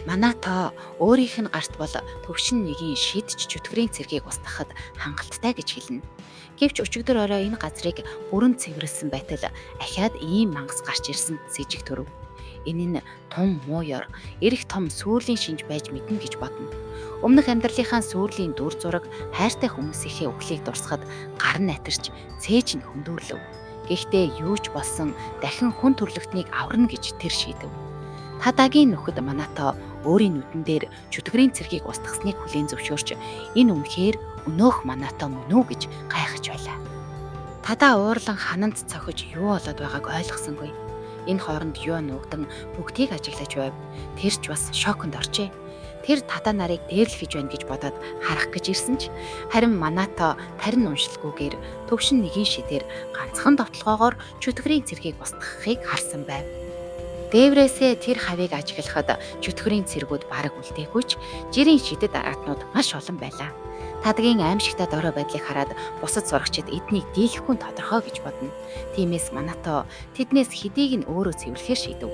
Манато өөрийнх нь гарт бол төвшин нэгийн шидч чөтгөрийн цэргийг устгахад хангалттай гэж хэлнэ. Гэвч өчигдөр орой энэ газрыг бүрэн цэвэрлсэн байтал ахиад ийм мангас гарч ирсэн сэжиг төрөв. Энэ нь тун муу ёр, эрэх том сүрлийн шинж байж мэднэ гэж бодно. Өмнөх амьдралынхаа сүрлийн дүр зураг хайртай хүмүүсийнхээ үхлийг дурсахад гар нь атирч цээж нь хөндөөрлөв. Гэхдээ юу ч болсон дахин хүн төрлөختнийг аварна гэж тэр шийдэв. Тадагийн нөхөд Манато өөрийн нүдэн дээр чөтгөрийн цэргийг устгасныг хүлээн зөвшөөрч энэ үнэхээр өнөөх Манато мөн үү гэж гайхаж байлаа. Тадаа уурлан хананд цохиж юу болоод байгааг ойлгосонгүй. Энэ хооронд юу нуугдан бүгдийг ажиглаж байв. Тэр ч бас шоконд оржээ. Тэр Тадаа нарыг дээрлэх гэж байна гэж бодоод харах гэж ирсэн ч харин Манато тарин уншилгүйгээр төвшин нэгийн шидээр ганцхан довтолгоогоор чөтгөрийн цэргийг устгахыг харсан байв. Дээврээсээ тэр хавийг ажиглахад чөтгөрийн цэргүүд бараг үлдээгүй ч жирийн шидэд араатнууд маш олон байлаа. Тадагийн аимшигтай дорой байдлыг хараад бусад сурагчид эднийг дийлэхгүй нь тодорхой гэж бодно. Тиймээс Манато тэднээс хэдийг нь өөрөө цэвэрлэхээр шийдэв.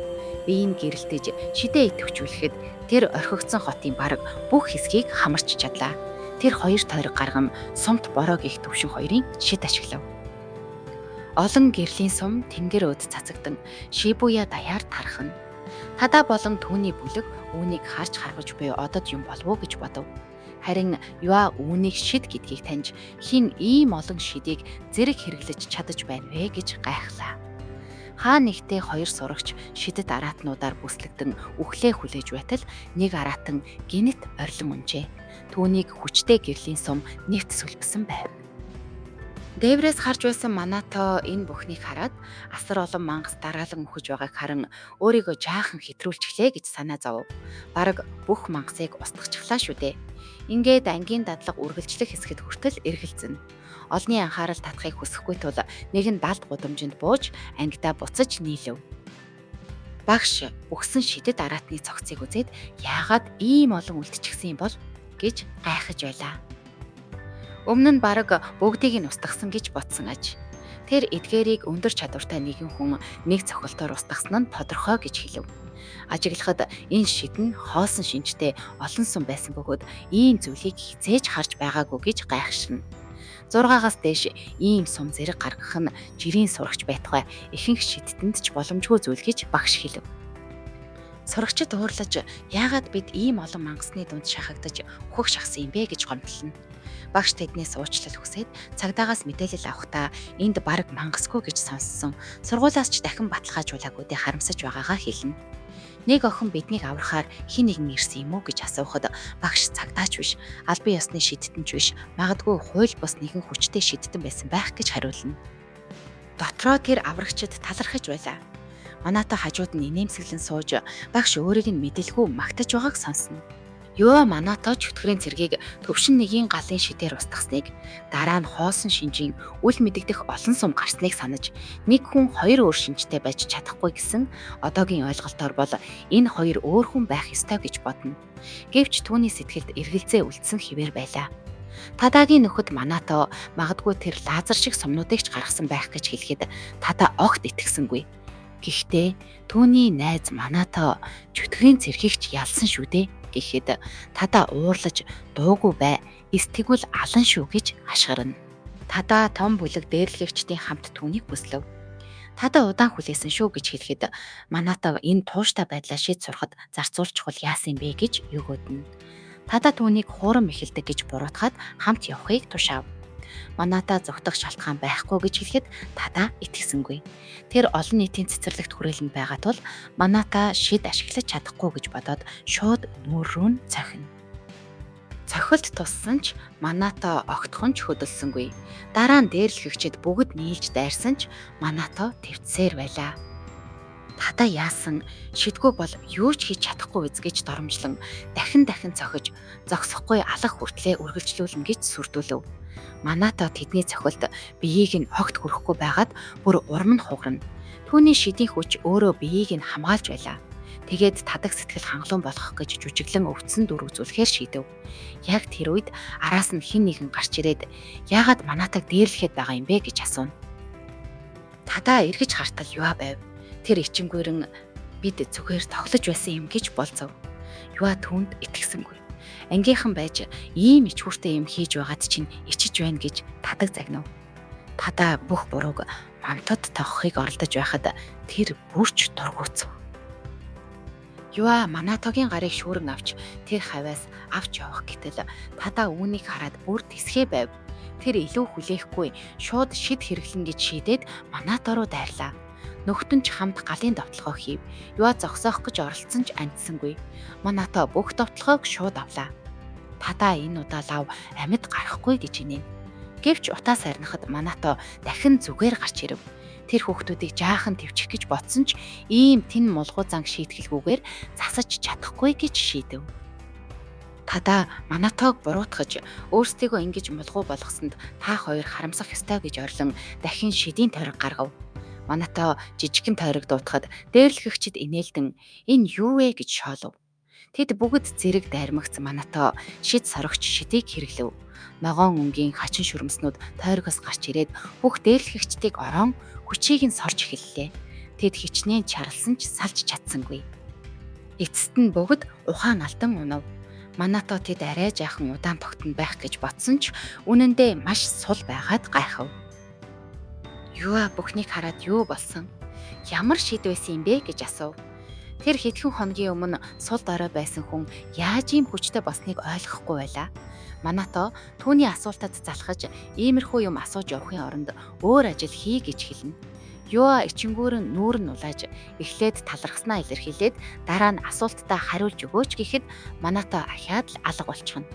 Бие нь гэрэлтэж шидээ идэвхжүүлэхэд тэр орхигдсон хотын бараг бүх хэсгийг хамарч чадлаа. Тэр хоёр тойрог гаргам сумт бороо гих төвшин хоёрын шид ашиглав. Олон гэрлийн сум тэнгэр өд цацагдан Шибуя даяар тархна. Тадаа болон түүний бүлэг үүнийг харж харгаж буй одод юм болов уу гэж бодов. Харин Юа үүнийг шид гэдгийг таньж хэн ийм олон шидийг зэрэг хэрэглэж чадаж байна вэ гэж гайхлаа. Хаа нэгтээ хоёр сурагч шидэд араатнуудаар бүслэгдэн үхлээ хүлээж байтал нэг араатан гинэт орилон унжээ. Түүнийг хүчтэй гэрлийн сум нэвт сүлбэсэн байв. Дээврээс харж байсан Манато энэ бүхнийг хараад асар олон мангас дараалан үхэж байгааг харан өөрийгөө жаахан хэтрүүлчихлээ гэж санаа зовов. Бараг бүх мангасыг устгачихлаа шүү дээ. Ингээд ангийн дадлага үргэлжлэх хэсгэд хүртэл эргэлзэнэ. Олны анхаарал татахыг хүсэхгүй тул нэг нь далд гудамжинд бууж ангидаа буцаж нийлэв. Багш үхсэн шидэд араатны цогцыг үзээд яагаад ийм олон үлдчихсэн юм бол гэж гайхаж байлаа. Өмнө нь бараг бүгдийг нь устгасан гэж бодсон аж. Тэр эдгээрийг өндөр чадвартай нэгэн хүн нэг цохилтоор устгасан нь тодорхой гэж хэлэв. Ажиглахад энэ шид нь хоосон шинжтэй олон сум байсан бөгөөд ийм зүйлийг хэзээ ч харж байгаагүй гэж гайхширна. 6-аас дээш ийм сум зэрэг гаргах нь жирийн сурагч байтугай ихэнх шидтэнд ч боломжгүй зүйл гэж багш хэлэв. Сурагчид уурлаж яагаад бид ийм олон мангасны дунд шахагдаж үхэх шахсан юм бэ гэж гомдлоно. Багш тэднээс уучлал хүсээд цагдаагаас мэдээлэл авахдаа энд бараг мангасгүй гэж сонссон. Сургуулиас ч дахин баталгаажуулаагүй дээ харамсаж байгаагаа хэлнэ. Нэг охин биднийг аврахаар хэн нэгэн ирсэн юм уу гэж асуухад багш цагдаач биш, албан ёсны шидтэн ч биш, магадгүй хууль бус нэгэн хүчтэй шидтэн байсан байх гэж хариулна. Дотроо тэр аврагчид талархаж байлаа. Манато хажууд нь инээмсэглэн сууж багш өөрийг нь мэдэлгүй магтаж байгааг сонсно. Юа Манато чөтгөрийн цэргийг төвшин нэгийн галын шидээр устгасныг дараа нь хоосон шинжийн үл мэдэгдэх олон сум гарсныг санаж нэг хүн хоёр өөр шинжтэй байж чадахгүй гэсэн одоогийн ойлголтоор бол энэ хоёр өөр хүн байх ёстой гэж бодно. Гэвч түүний сэтгэлд эргэлзээ үлдсэн хэвээр байлаа. Тадагийн нөхөд Манато магадгүй тэр лазер шиг сумнуудыг ч гаргасан байх гэж хэлэхэд Тада огт итгэсэнгүй. Гэхдээ түүний найз Манато чөтгөрийн цэргийг ч ялсан шүү дээ гэхэд Тадаа уурлаж дуугүй бай. Эс тэгвэл алан шүү гэж ашгарна. Тадаа том бүлэг дээрлэгчдийн хамт түүнийг хүслэв. Тадаа удаан хүлээсэн шүү гэж хэлэхэд Манато энэ тууштай байдлаа шид сурахад зарцуулчихвал яасан бэ гэж өгөөднө. Тадаа түүнийг хуурам эхэлдэг гэж буруутгаад хамт явахыг тушаав. Маната зугтах шалтгаан байхгүй гэж хэлэхэд Тадаа итгэсэнгүй. Тэр олон нийтийн цэцэрлэгт хүрээлэнд байгаа тул Маната шид ашиглаж чадахгүй гэж бодоод шууд нүүр рүү нь цохино. Цохилт туссан ч Манато огтхон ч хөдөлсөнгүй. Дараа нь дээрлэхэгчид бүгд нийлж дайрсан ч Манато твцсээр байлаа. Тадаа яасан шидгүй бол юу ч хийж чадахгүй биз гэж доромжлон дахин дахин цохиж зогсохгүй алах хүртлээ үргэлжлүүлнэ гэж сүрдүүлв. Манато тэдний цохилд биеийг нь огт хүрэхгүй байгаад бүр урам нь хугарна. Түүний шидийн хүч өөрөө биеийг нь хамгаалж байлаа. Тэгээд тадаг сэтгэл хангалуун болгох гэж жүжиглэн өвдсөн дүр үзүүлэхээр шийдэв. Яг тэр үед араас нь хэн нэгэн гарч ирээд яагаад Манатаг дээрлэхэд байгаа юм бэ гэж асууна. Тадаа эргэж хартал юа байв. Тэр ичингүйрэн бид зүгээр тоглож байсан юм гэж болцов. Юа түүнд итгэсэнгүй. Ангийнхан байж ийм ичхүүртэй юм хийж байгаад чинь ичиж байна гэж Тадаг загнав. Тадаа бүх бурууг Мамтад тоохыг оролдож байхад тэр бүрч дургүйцв. Юа Манатогийн гарыг шүүрэн авч тэр хавиас авч явах гэтэл Тадаа үүнийг хараад бүр тэсхээ байв. Тэр илүү хүлээхгүй шууд шид хэрэглэн гэж шийдээд Манато руу дайрлаа. Нөхдөд нь ч хамт галын довтлогоо хийв. Юа зогсоох гэж оролдсон ч андсангүй. Манато бүх довтлогоог шууд авлаа. Тадаа энэ удаа лав амьд гарахгүй гэж инээн. Гэвч утаа сарнихад Манато дахин зүгээр гарч ирэв. Тэр хүүхдүүдийг жаахан тэвчих гэж бодсон ч ийм тэн мулгуу занг шийтгэлгүйгээр засаж чадахгүй гэж шийдэв. Тадаа Манатог буруутгаж өөрсдийгөө ингэж мулгуу болгосонд та хоёр харамсах ёстой гэж орлон дахин шидийн тойрог гаргав. Манато жижигхэн тойрог дуутахад дээрлэхэгчид инээлдэн энэ юу вэ гэж шоолов. Тэд бүгд зэрэг дайрмагц Манато шид сорогч шидийг хэрэглэв. Ногоон өнгийн хачин шүрмснүүд тойрогоос гарч ирээд бүх дээрлэхэгчдийг ороон хүчийг нь сорж эхэллээ. Тэд хичнээн чарлсан ч салж чадсангүй. Эцэст нь бүгд ухаан алдан унав. Манато тэд арай жаахан удаан тогтно байх гэж бодсон ч үнэндээ маш сул байгаад гайхав. Юа бүхнийг хараад юу болсон? Ямар шид байсан юм бэ гэж асуув. Тэр хэдхэн хоногийн өмнө сул дорой байсан хүн яаж ийм хүчтэй болсныг ойлгохгүй байлаа. Манато түүний асуултад залхаж иймэрхүү юм асууж явахын оронд өөр ажил хий гэж хэлнэ. Юа ичингүүр нь нүүр нь улааж эхлээд талархснаа илэрхийлээд дараа нь асуултдаа хариулж өгөөч гэхэд Манато ахиад л алга болчихно.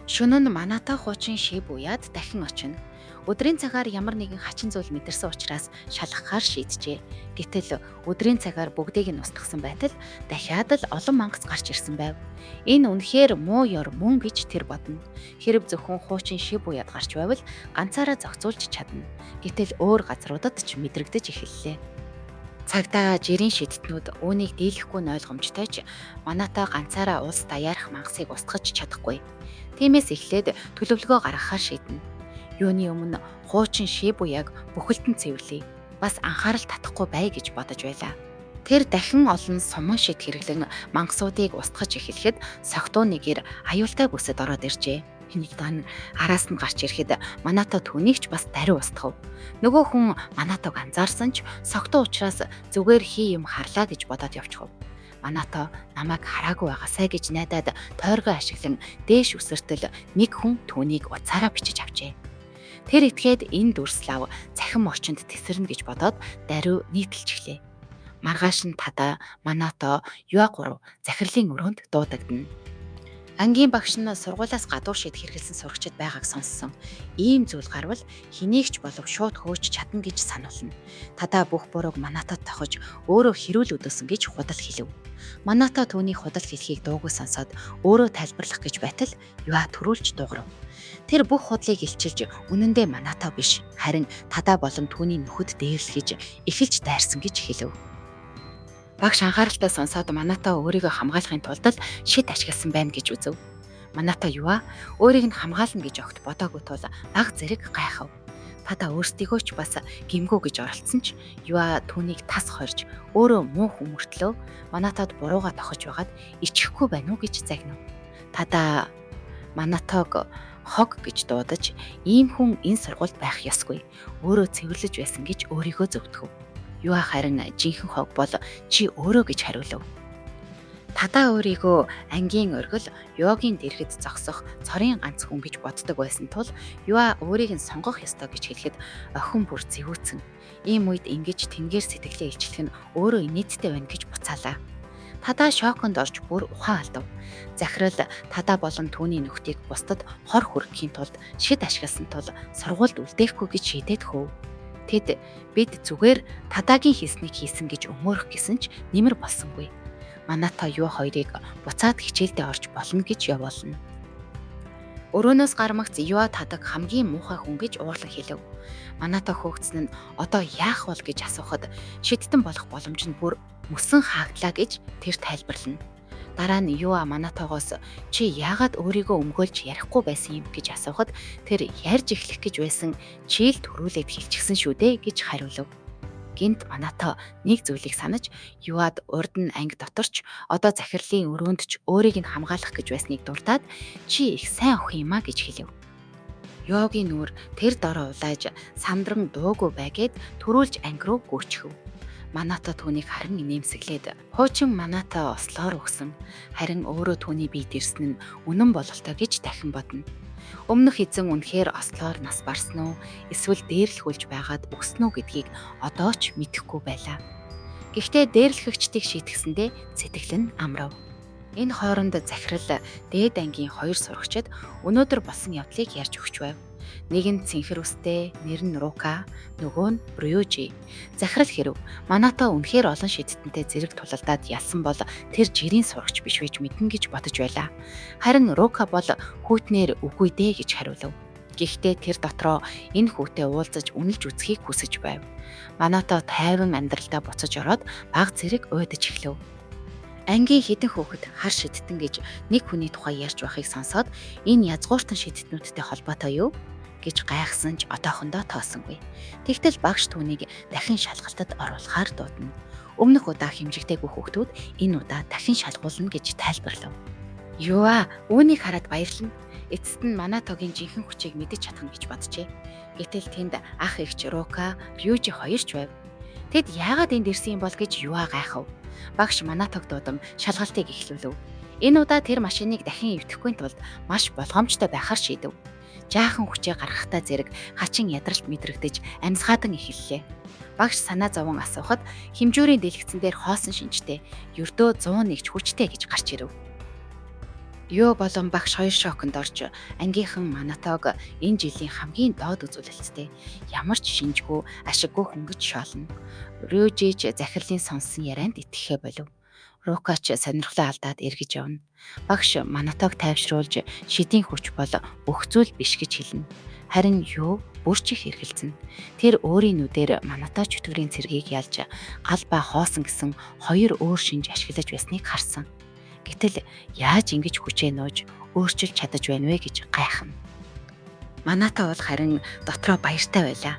Шөнө нь Манато хуучин шив уяад дахин очино. Өдрийн цагаар ямар нэгэн хачин зүйл мэдэрсэн учраас шалгахаар шийджээ. Гэтэл өдрийн цагаар бүгдийг нь устгасан байтал дахиад л олон мангас гарч ирсэн байв. Энэ үнэхээр муу ёр мөн гэж тэр бодно. Хэрв зөвхөн хуучин шив уяад гарч байвал ганцаараа зохицуулж чадна. Гэтэл өөр газруудад ч мэдрэгдэж эхэллээ. Цагдаа жирийн шидтнүүд үүнийг дийлэхгүй нь ойлгомжтой ч Манато ганцаараа улс даяарах мангасыг устгаж чадахгүй. Тиймээс эхлээд төлөвлөгөө гаргахаар шийднэ. Юуны өмнө хуучин Шибуяг бүхэлд нь цэвэрлэе. Бас анхаарал татахгүй бай гэж бодож байлаа. Тэр дахин олон суман шид хэрэглэн мангасуудыг устгаж эхлэхэд согтуу нэгэр аюултай бүсэд ороод иржээ. Хинэгдан араас нь гарч ирэхэд Манато түүнийг ч бас даруй устгав. Нөгөө хүн Манатог анзаарсан ч согтуу учраас зүгээр хий юм харлаа гэж бодоод явчихв. Манато намайг хараагүй байгаасай гэж найдаад тойргоо ашиглан дээш үсэртэл нэг хүн түүнийг утсаараа бичиж авчээ. Тэр итгээд энэ дүрс лав цахим орчинд тесэрнэ гэж бодоод даруй нийтэлчихлээ. Маргааш нь Тадаа, Манато, Юа гурав захирлын өрөөнд дуудагдана. Ангийн багш нь сургуулиас гадуур шид хэрэгэлсэн сурагчид байгааг сонссон. Ийм зүйл гарвал хэнийг ч болов шууд хөөж чадна гэж сануулна. Тадаа бүх бурууг Манатод тохиж өөрөө хэрүүл өдөөсөн гэж худал хэлв. Манато түүний худал хэлхийг дуугүй сонсоод өөрөө тайлбарлах гэж байтал Юа төрүүлж дуугарав. Тэр бүх худлыг илчилж үнэндээ Манато биш харин Тадаа болон түүний нөхөд дээрлэхэж эхэлж дайрсан гэж хэлв. Багш анхааралтай сонсоод Манато өөрийгөө хамгаалахын тулд л шид ашигласан байна гэж үзэв. Манато юа өөрийг нь хамгаална гэж огт бодоогүй тул баг зэрэг гайхав. Тадаа өөрсдийгөө ч бас гимгүү гэж оролцсон ч юа түүнийг тас хорж өөрөө муу хүн мөртлөө Манатод бурууга тохиж байгаад ичихгүй байна уу гэж загнав. Тадаа Манатог хог гэж дуудаж ийм хүн энэ сургуульд байх ёсгүй. Өөрөө цэвэрлэж байсан гэж өөрийгөө зөвтгөв. Юа харин жинхэнэ хог бол чи өөрөө гэж хариулав. Тадаа өөрийгөө ангийн оргил Юагийн дэргэд зогсох цорын ганц хүн гэж боддог байсан тул Юа өөрийг нь сонгох ёстой гэж хэлэхэд охин бүр зэвүүцэн. Ийм үед ингэж тэнгээр сэтгэлээ илчлэх нь өөрөө инээдтэй байна гэж буцаалаа. Тадаа шоконд орж бүр ухаан алдав. Захирал Тадаа болон түүний нөхдийг бусдад хор хүргэхийн тулд шид ашигласан тул сургуульд үлдээхгүй гэж шийдээд хөөв. Тэд бид зүгээр Тадаагийн хийснийг хийсэн гэж өмөөрөх гэсэн ч нэмэр болсонгүй. Манато юу хоёрыг буцаад хичээлдээ орж болно гэж явуулна. Өрөөнөөс гармагц Юа Тадаг хамгийн муухай хүн гэж уурлан хэлв. Манато хөөгцөн нь одоо яах бол гэж асуухад шидтэн болох боломж нь бүр мөсөн хаагдлаа гэж тэр тайлбарлана. Дараа нь Юа Манатогоос чи яагаад өөрийгөө өмгөөлж ярихгүй байсан юм гэж асуухад тэр ярьж эхлэх гэж байсан чи л төрүүлээд хэлчихсэн шүү дээ гэж хариулв. Гинт Манато нэг зүйлийг санаж Юад урд нь анги дотор ч одоо захирлын өрөөнд ч өөрийг нь хамгаалах гэж байсныг дуртаад чи их сайн охин юм а гэж хэлэв. Йогийн нүүр тэр дороо улааж сандран дуугүй байгээд түрүүлж анги руу гүйчихв. Манато түүнийг харан инээмсэглээд хуучин Манато ослоор өгсөн. Харин өөрөө түүний биед ирсэн нь үнэн бололтой гэж дахин бодно. Өмнөх эзэн үнэхээр ослоор нас барсан уу эсвэл дээрлэхүүлж байгаад өгсөн үү гэдгийг одоо ч мэдэхгүй байлаа. Гэхдээ дээрлэхэгчдийг шийтгсэндээ сэтгэл нь амрав. Энэ хооронд захирал дээд ангийн хоёр сурагчид өнөөдөр болсон явдлыг ярьж өгч байв. Нэг нь цэнхэр үстэй, нэр нь Рука, нөгөө нь Рюжи. Захирал хэрв Манато үнэхээр олон шидтэнтэй зэрэг тулалдаад ялсан бол тэр жирийн сурагч биш байж мэднэ гэж бодож байлаа. Харин Рука бол хүүтнээр үгүй дээ гэж хариулав. Гэхдээ тэр дотроо энэ хүүтэй уулзаж үнэлж үзхийг хүсэж байв. Манато тайван амьдралдаа буцаж ороод баг зэрэг уйдаж эхлэв. Ангийн хэдэн хүүхэд хар шидтэн гэж нэг хүний тухай ярьж байхыг сонсоод энэ язгууртан шидтнүүдтэй холбоотой юу гэж гайхсан ч одоохондоо тоосонгүй. Тэгтэл багш түүнийг дахин шалгалтад оруулахаар дуудана. Өмнөх удаа хэмжигдээгүй хүүхдүүд энэ удаа дахин шалгуулна гэж тайлбарлав. Юа, үүнийг хараад баярлна. Эцэст нь Манатогийн жинхэнэ хүчийг мэдэж чадах нь гэж боджээ. Гэтэл тэнд ах эгч Рука, Рюжи хоёр ч байв. Тэд яагаад энд ирсэн юм бол гэж Юа гайхав. Багш Манатог дуудан шалгалтыг эхлүүлв. Энэ удаа тэр машиныг дахин эвдэхгүй тулд маш болгоомжтой байхаар шийдэв. Жаахан хүчээ гаргахтаа зэрэг хачин ядралт мэдрэгдэж амьсгаадан эхэллээ. Багш санаа зовон асуухад хэмжүүрийн дэлгэцэн дээр хоосон шинжтэй ердөө 101 ч хүчтэй гэж гарч ирэв. Юу болон багш хоёр шоконд орж ангийнхан Манатог энэ жилийн хамгийн доод үзүүлэлттэй ямар ч шинжгүй ашиггүй хүн гэж шоолно. Рюжич захирлын сонссон ярианд итгэхээ болов. Рукач сонирхлоо алдаад эргэж явна. Багш Манатог тайвшруулж шидийн хүч бол бүх зүйл биш гэж хэлнэ. Харин юу бүр ч их эргэлзэнэ. Тэр өөрийн нүдээр Манато чөтгөрийн цэргийг ялж гал ба хоосон гэсэн хоёр өөр шинж ашиглаж байсныг харсан. Гэтэл яаж ингэж хүчээ нууж өөрчилж чадаж байна вэ гэж гайхна. Манато бол харин дотроо баяртай байлаа.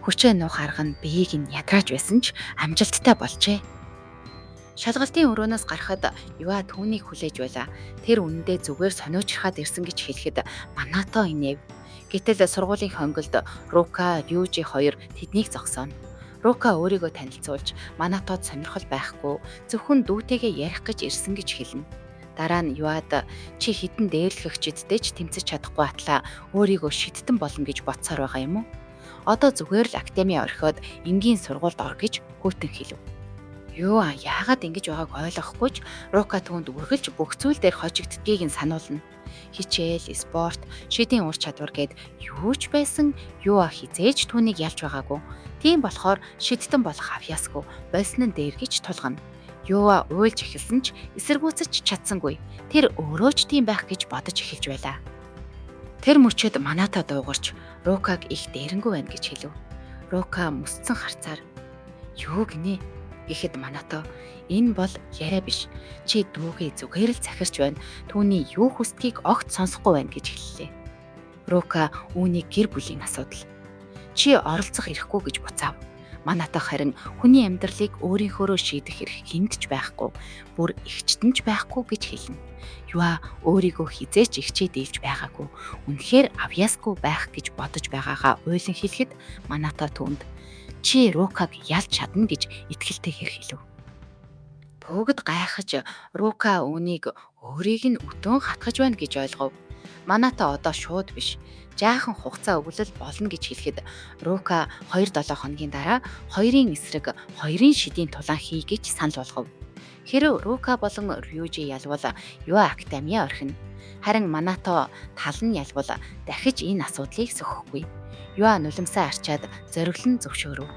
Хүчээ нуух арга нь биеийг нь ядрааж байсан ч амжилттай болжээ. Шалгалтын өрөөнөөс гарахад Юа түүнийг хүлээж байлаа. Тэр үнэндээ зүгээр сониучрахад ирсэн гэж хэлэхэд Манато инээв. Гэтэл сургуулийн хонголд Рука, Рюжи хоёр тэднийг зогсооно. Рука өөрийгөө танилцуулж Манатод сонирхол байхгүй зөвхөн дүүтэйгээ ярих гэж ирсэн гэж хэлнэ. Дараа нь Юад чи хідэн дээрлэхэгчдтэй ч тэмцэж чадахгүй атлаа өөрийгөө шидтэн болно гэж бодсоор байгаа юм уу? Одоо зүгээр л академи орхиод энгийн сургуульд ор гэж хүйтэн хэлв. Юу яагаад ингэж байгааг ойлгохгүй ч Рука түүнд үргэлж бүх зүйл дээр хожигддгийг нь сануулна. Хичээл, спорт, шидийн ур чадвар гэд юу ч байсан юу хизээж түүнийг ялж байгаагүй. Тийм болохоор шидтэн болох авьяасгүй болсон нь дээр гэж тулгана. Юуа уйлж эхэлсэн ч эсэргүүцэж чадсангүй. Тэр өөрөө ч тийм байх гэж бодож эхэлж байлаа. Тэр мөчөд Маната дуугарч Рукаг их дээрэнгүй байна гэж хэлв. Рука мөсцөн харцаар юу гинэ гэхэд Манато энэ бол яриа биш. Чи дүүгээ зүгээр л захирч байна. Түүний юу хүсдгийг огт сонсохгүй байна гэж хэллээ. Рука үүнийг гэр бүлийн асуудал. Чи оролцох эрхгүй гэж буцаав. Манато харин хүний амьдралыг өөрийнхөөрөө шийдэх эрх хүнд ч байхгүй, бүр эгчтэн ч байхгүй гэж хэлнэ. Юа өөрийгөө хизээч эгчээ дийлж байгаагүй. Үнэхээр авьяасгүй байх гэж бодож байгаагаа уйлан хэлэхэд Манато түүнд чи Рукаг ялж чадна гэж итгэлтэйгээр хэлв. Бүгд гайхаж Рука үүнийг өөрийг нь өтөн хатгаж байна гэж ойлгов. Манато одоо шууд биш. Жаахан хугацаа өгвөл болно гэж хэлэхэд Рука 2-7 хоногийн дараа хоёрын эсрэг хоёрын шидийн тулаан хий гэж санал болгов. Хэрэв Рука болон Рюжи ялвал Юа Академи орхино. Харин Манато тал нь ялвал дахиж энэ асуудлыг сөхөхгүй. Юа нулимсаа арчаад зориглон зөвшөөрөв.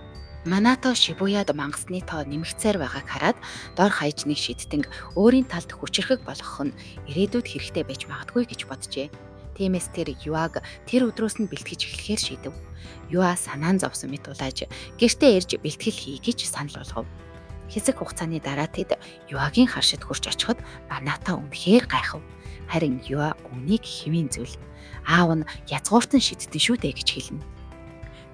Манато Шибуяд мангасны тоо нэмэгцээр байгааг хараад дор хаяж нэг шидтэнг өөрийн талд хүчирхэг болгох нь ирээдүйд хэрэгтэй байж магадгүй гэж боджээ. Тиймээс тэр Юаг тэр өдрөөс нь бэлтгэж эхлэхээр шийдэв. Юа санаан зовсон мэт улааж гэртээ ирж бэлтгэл хий гэж санал болгов. Хэсэг хугацааны дараа тэд Юагийн харшид хүрч очиход Манато үнэхээр гайхав. Харин Юа үүнийг хэвийн зүйл. Аав нь язгууртан шидтэн шүү дээ гэж хэлнэ.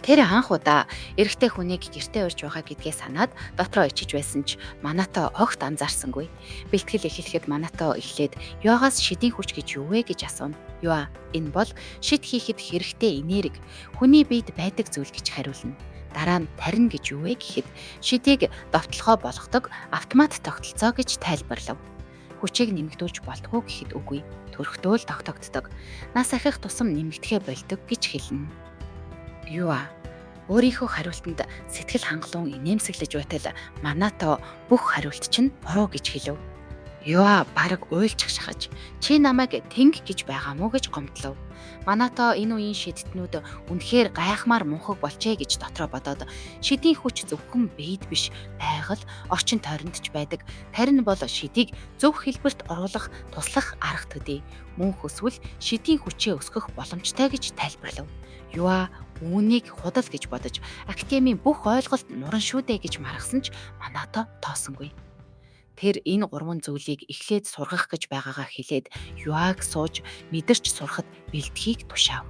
Тэр анх удаа эрэгтэй хүнийг гэртээ урьж байгаа гэдгээ санаад дотроо ичиж байсан ч Манато огт анзаарсангүй. Бэлтгэл эхлэхэд Манато эхлээд Юагаас шидийн хүч гэж юу вэ гэж асууна. Юа энэ бол шид хийхэд хэрэгтэй энерги, хүний биед байдаг зүйл гэж хариулна. Дараа нь тарин гэж юу вэ гэхэд шидийг довтолгоо болгодог автомат тогтолцоо гэж тайлбарлав. Хүчийг нэмэгдүүлж болдгоо гэхэд үгүй. Төрхтөө л тогтогддог. Нас ахих тусам нэмэгдэхээ болдог гэж хэлнэ. Юа өөрийнхөө хариултанд сэтгэл хангалуун инээмсэглэж байтал Манато бүх хариулт чинь буруу гэж хэлв. Юа бараг уйлчих шахаж чи намайг тэнг гэж байгаа мó гэж гомдлов. Манато энэ үеийн шидтнүүд үнэхээр гайхмаар мунхаг болжээ гэж дотроо бодоод шидийн хүч зөвхөн биед биш байгаль орчин тойронд ч байдаг. Тарин бол шидийг зөв хэлбэрт оруулах туслах арга төдий. Мөн хүсвэл шидийн хүчээ өсгөх боломжтой гэж тайлбарлав. Юа үүнийг худал гэж бодож академийн бүх ойлголт нуран шүү дээ гэж маргасан ч Манато тоосонгүй. Тэр энэ гурван зүйлийг эхлээд сургах гэж байгаагаа хэлээд Юаг сууж мэдэрч сурахад бэлдэхийг тушаав.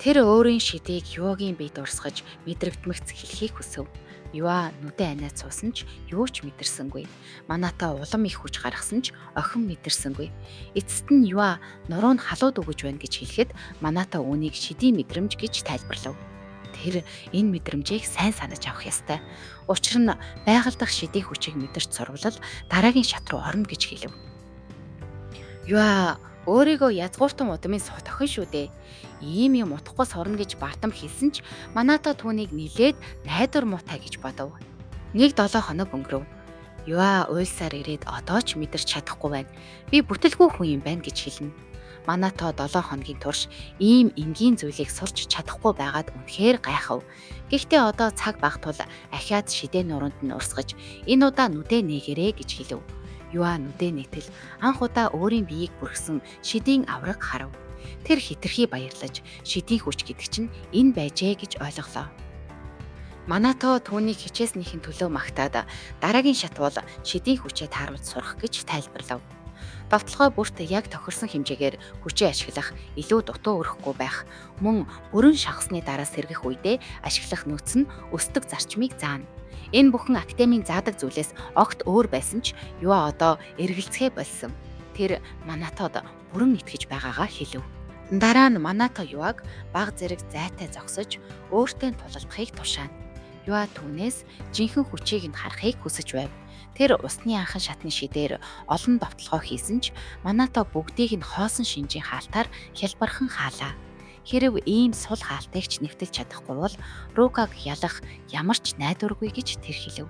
Тэр өөрийн шидийг Юагийн биед урсгаж мэдрэгдмэгц хэлхийг хүсэв. Юа нүдэн аниад суусан ч юу ч мэдэрсэнгүй. Манато улам их хүч гаргасан ч охин мэдэрсэнгүй. Эцэст нь Юа нуруу нь халууд өгөж байна гэж хэлэхэд Манато үүнийг шидийн мэдрэмж гэж тайлбарлав. Тэр энэ мэдрэмжийг сайн санаж авах ёстой. Учир нь байгаль дахь шидийн хүчийг мэдэрч сурвал дараагийн шат руу орно гэж хэлэв. Юа өөрийгөө язгууртан удмын сут охин шүү дээ. Ийм юм утахгүй сурна гэж бардам хэлсэн ч Манато түүнийг нилээд найдвар муутай гэж бодов. Нэг 7 хоног өнгөрөв. Юа уйлсаар ирээд одоо ч мэдэрч чадахгүй байна. Би бүтэлгүй хүн юм байна гэж хэлнэ. Манато 7 хоногийн турш ийм энгийн зүйлийг сурч чадахгүй байгаад үнэхээр гайхав. Гэхдээ одоо цаг баг тул ахиад шидэ нуруунд нь урсгаж энэ удаа нүдэ нээгэрэ гэж хэлв. Юа нүдэ нээтэл анх удаа өөрийн биеийг бүрхсэн шидийн авраг харав. Тэр хитрхи баярлаж шидийн хүч гэдэг чинь энэ байжээ гэж ойлголоо. Манато түүнийг хичээснийхэн төлөө магтаад дараагийн шат бол шидийн хүчээ тааруулж сурах гэж тайлбарлав. Довтолгоо бүрт яг тохирсон хэмжээгээр хүчээ ашиглах, илүү дутуу өрөхгүй байх, мөн бүрэн шахсны дараа сэргэх үедээ ашиглах нөөц нь өсдөг зарчмыг заана. Энэ бүхэн академийн заадаг зүйлээс огт өөр байсан ч Юа одоо эргэлзэхээ болсон. Тэр Манатод бүрэн итгэж байгаагаа хэлэв. Дараа нь Манато Юаг баг зэрэг зайтай зогсож өөртөө тулалдахыг тушаана. Юа түүнээс жинхэнэ хүчийг нь харахыг хүсэж байв. Тэр усны анхан шатны шидээр олон довтолгоо хийсэн ч Манато бүгдийг нь хоосон шинжийн хаалтаар хялбархан хаалаа. Хэрэв ийм сул хаалтыг ч нэвтэлж чадахгүй бол Рукаг ялах ямар ч найдваргүй гэж тэр хэлэв.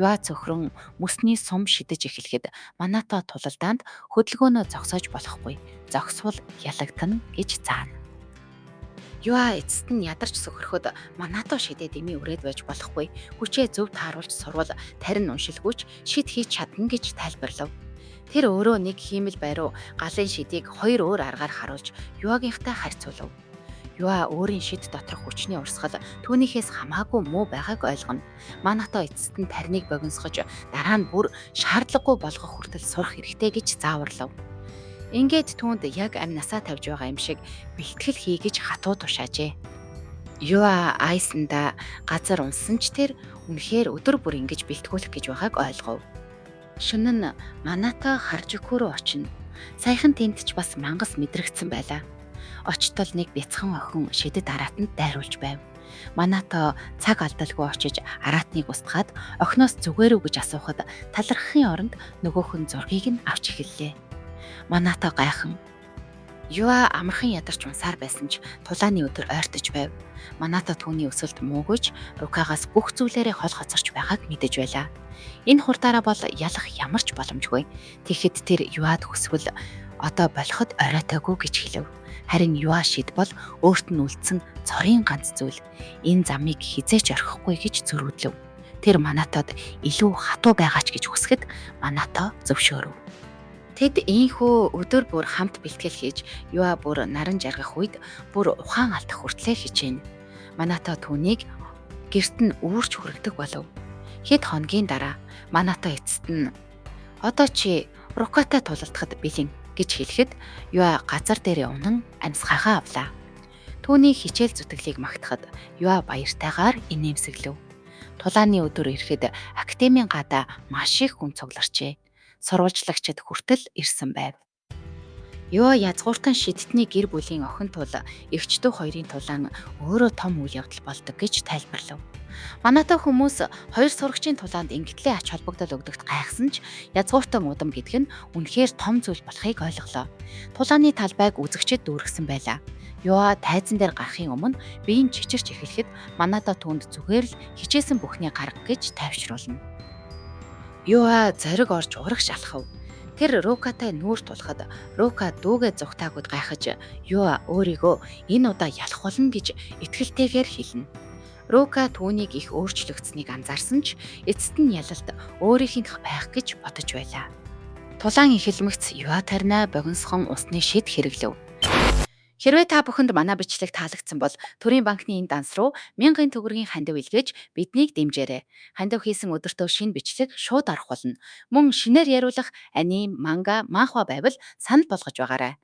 Юа цөхрөн мөсний сум шидэж эхлэхэд Манато тулалдаанд хөдөлгөөнөө зогсоож болохгүй. Зогсвол ялагдана гэж заана. Юа эцэст нь ядарч сөхөрөхөд Манато шидээ дэмий үрээд байж болохгүй. Хүчээ зөв тааруулж сурвал тарин уншилгүйч шид хийж чадна гэж тайлбарлав. Тэр өөрөө нэг хиймэл байруу галын шидийг хоёр өөр аргаар харуулж Юагийнхтай харьцуулав. Юа өөрийн шид доторх хүчний урсгал түүнийхээс хамаагүй муу байгааг ойлгоно. Манато эцэст нь тарныг богиносгож дараа нь бүр шаардлагагүй болгох хүртэл сурах хэрэгтэй гэж зааварлав. Ингээд түүнд яг амь насаа тавьж байгаа юм шиг бэлтгэл хий гэж хатуу тушаажээ. Юа айсанда газар унсан ч тэр үнэхээр өдөр бүр ингэж бэлтгүүлэх гэж байгааг ойлгов. Шөнө нь Манато Харжуку руу очино. Саяхан тэнд ч бас мангас мэдрэгдсэн байлаа. Очтол нэг бяцхан охин шидэд араатанд дайруулж байв. Манато цаг алдалгүй очиж араатныг устгаад охиноос зүгээр үү гэж асуухад талархахын оронд нөгөөх нь зургийг нь авч эхэллээ. Манато гайхан Юа амархан ядарч унсаар байсан ч тулааны өдөр ойртож байв. Манато түүний өсөлт муугүйч Рукагаас бүх зүйлээрээ хол хоцорч байгааг мэдэж байлаа. Энэ хурдаараа бол ялах ямар ч боломжгүй. Тэгэхэд тэр Юад хүсвэл одоо болоход оройтойгүй гэж хэлэв. Харин Юа шид бол өөрт нь үлдсэн цорын ганц зүйл. Энэ замыг хизээч орхихгүй гэж зөрүүдлэв. Тэр Манатод илүү хатуу байгаач гэж хүсэхэд Манато зөвшөөрөв. Тэд ийхүү өдөр бүр хамт бэлтгэл хийж Юа бүр наран жаргах үед бүр ухаан алдах хүртлээр хичээнэ. Манато түүнийг гэрт нь үүрч хүргэдэг болов. Хэд хоногийн дараа Манато эцэст нь одоо чи Рукатай тулалдахад бэлэн гэж хэлэхэд Юа газар дээрээ унан амьсгаагаа авлаа. Түүний хичээл зүтгэлийг магтахад Юа баяртайгаар инээмсэглэв. Тулааны өдөр ирэхэд академийн гадаа маш их хүн цугларчээ. Сурвалжлагчид хүртэл ирсэн байв. Юа язгууртан шидтний гэр бүлийн охин тул эгч дүү хоёрын тулаан өөрөө том үйл явдал болдог гэж тайлбарлав. Манайтай хүмүүс хоёр сурагчийн тулаанд ингэтлээ ач холбогдол өгдөгт гайхсан ч язгууртан удам гэдэг нь үнэхээр том зүйл болохыг ойлголоо. Тулааны талбайг үзэгчид дүүргэсэн байлаа. Юа тайзан дээр гарахын өмнө биеийн чичирч эхлэхэд Манадо түүнд зүгээр л хичээсэн бүхний гарга гэж тайвшруулна. Юа зориг орж урагш алхав. Тэр Рукатай нүүр тулахад Рука дүүгээ зугтаагүйд гайхаж Юа өөрийгөө энэ удаа ялах болно гэж итгэлтэйгээр хэлнэ. Рука түүнийг их өөрчлөгдсөнийг анзаарсан ч эцэст нь ялалт өөрийнх байх гэж бодож байлаа. Тулаан эхэлмэгц Юа тарина богиносхон усны шид хэрэглэв. Хэрвээ та бүхэнд манай бичлэг таалагдсан бол Төрийн банкны энэ данс руу мянган төгрөгийн хандив илгээж биднийг дэмжээрэй. Хандив хийсэн өдөртөө шинэ бичлэг шууд орох болно. Мөн шинээр яриулах аним, манга, манхва байвал санал болгож байгаарай.